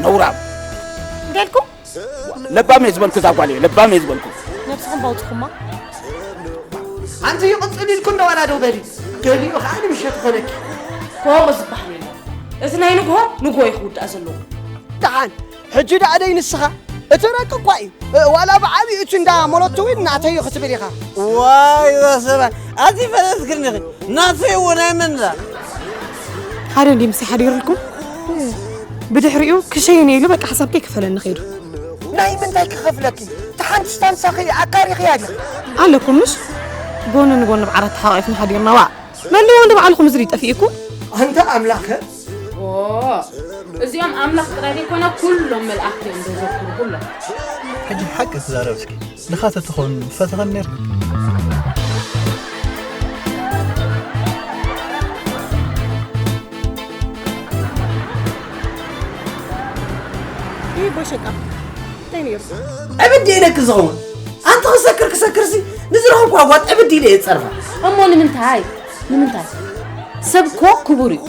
ነውራም። እንታይ ኢልኩም? ለባም እየ ዝበልኩ፣ እዛ ጓል እየ ለባም እየ ዝበልኩ። ነብስኹም ባውፅኹማ። ኣንቲ ይቕፅል ኢልኩ እንደ ዋላ ደው በሊ። ገሊኡ ከዓ ንምሸት ኾነኪ። ከምኡ ዝበሃል የለን። እዚ ናይ ንግሆ ንግሆ እዩ ክውዳእ ዘለዎ። ደሓን፣ ሕጂ ደኣ ደይ ንስኻ? እቲ ረቂ እኳ እዩ። እ፣ ዋላ ብዓብዩ እቲ እንዳ ሞሎቶ እውን ናተይ እዩ ክትብል ኢኻ። ዋይ፣ እዛ ሰብኣይ፣ ኣቲ ፈለስ ክንኺ፣ ናተይ እዎ ናይ መን እዛ? ሓደ እንዲ ምሳሕ ሓዲሩልኩም? ብድሕሪኡ ክሸይን ኢሉ በቃ ሓሳብ ከይከፈለኒ ከይዱ። ናይ ምንታይ ክኸፍለኪ? እቲ ሓንቲ ስታንሳኺ ኣካሪኽያ ዲኺ? ኣለኩም ምሽ? ጎኒ ንጎኒ ብዓራት ተሓቋቒፍና ሓዲርና ዋዕ። መለዮ እንዶ ባዕልኹም ዝርኢ ጠፊእኩም? ኣንታ ኣምላኸ። ኦ፣ እዚኦም ኣምላኽ ጥራይ ዘይኮነ ኩሎም መላእኽቲ እዮም ዘዘክሩ ኩሎም። ሕጂ ሓቂ ክዛረብ እስኪ። ንኻ ተትኸውን ፈተኸን ነይርካ? ይህ ቦሸቃ እንታይ ነይሩ? ዕብድ ኢለኪ ዝኸውን። ኣንቲ ክሰክር ክሰክርሲ ንዝረኸብኩዋ ጓል ዕብድ ኢለ እየ ዝጸርፋ። እሞ ንምንታይ? ንምንታይ? ሰብ እኮ ክቡር እዩ።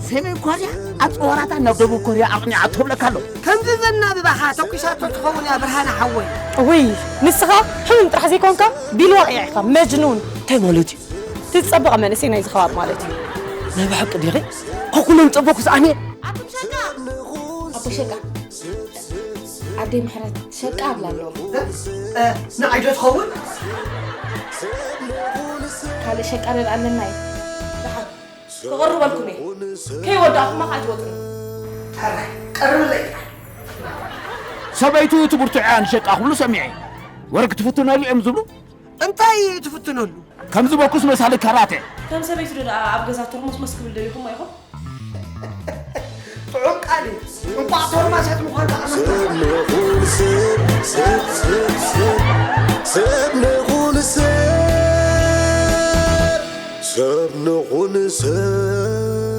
ሰሜን ኮርያ ኣጽዋራታ ናብ ደቡብ ኮርያ ኣቕኒዓ ትብለካ ኣሎ። ከምዚ ዘናብባኻ ተኲሳቶ ትኸውን እያ ብርሃነ ሓወይ። ወይ ንስኻ ሕሙም ጥራሕ ዘይኮንካ ቢል ዋቂዕ ኢኻ መጅኑን። እንታይ ማለት እዩ? ትጸበቐ መንእሰይ ናይዚ ከባቢ ማለት እዩ። ናይ ብሓቂ ዲኺ? ካብ ኩሎም ጸበኩስ ኣነ። ኣቱም ሸቃ! ኣቦ ሸቃ! ኣደይ ምሕረት ሸቃ ኣብላ ኣለዋ። እ፣ ንዓይ ዶ ትኸውን? ካልእ ሸቃ ርኣ ኣለና እዩ። ደሓን ክቕርበልኩም እየ። ከይወዳእኹማ ከዓ ኣይትወጡን። ሕራይ፣ ቀርብለይ ጥራሕ። ሰበይቱ እቲ ብርቱዕ እያ ንሸቃ ክብሉ ሰሚዐ። ወረ ክትፍትነሉ እዮም ዝብሉ? እንታይ ትፍትነሉ? ከምዚ በኩስ መሳሊ ካራቴ። ከም ሰበይቱ ዶ ደኣ ኣብ ገዛ ተርሞስሞስ ክብል ደሊኹም ኣይኹን? ጥዑም ቃል እዩ። እንቋዕ ተርማሳት ምዃንካ ኣመስግን። ሰብ ንኹን ሰብ ሰብ ንኹን ሰብ